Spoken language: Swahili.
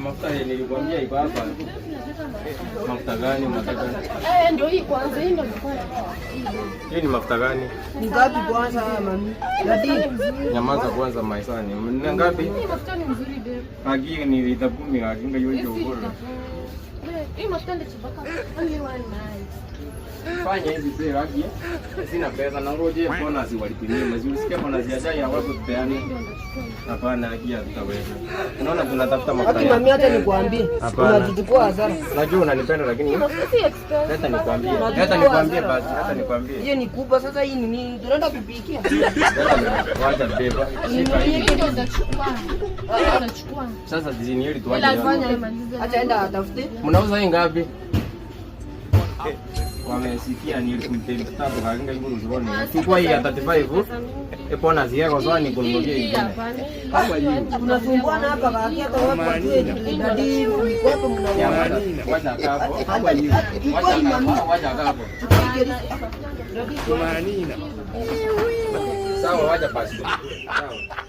Mafuta nilikwambia iko hapa. Mafuta gani unataka? Eh, ndio hii kwanza, hii ndio nilikuwa. Hii ni mafuta gani? Ni ngapi kwanza mami? Daddy. Nyamaza kwanza maisani. Ni ngapi? Hii mafuta ni mzuri, babe. Haki ni lita 10 akinga yoyo Hii si bora. Hii mafuta ndio chibaka only one night. Fanya hivi sasa haki. Sina pesa na ngoje bonus walitumia. Mazuri usikia bonus ya chai hawapo tupeane. Hapana, haki hatutaweza. Unaona tunatafuta mafuta. Haki mami, acha nikwambie. Hapana. Unatuchukua hasara. Najua unanipenda lakini Hii mafuta si expensive. leta nikwambie. Leta nikwambie basi, leta nikwambie. Hiyo ni kubwa sasa, hii ni nini? Tunaenda kupikia. Wacha beba. Shika hii. Hii ndio ndachukua. Hii ndio ndachukua. Sasa dizini hili tuache. Lazima nimalize. Acha enda atafute. Mnauza hii ngapi? Wamesikia ni 3,000 kakinga inguru zuoni. Chukua hii ya 35. Epo ziyako zoa ni kununulia Hii ingine. hapana. Tunasumbuana hapa kaki, hata watu wajue daddy mko hapo mna. Wacha kapo. Wacha kapo. Wacha kapo. Sawa, wacha basi. Sawa.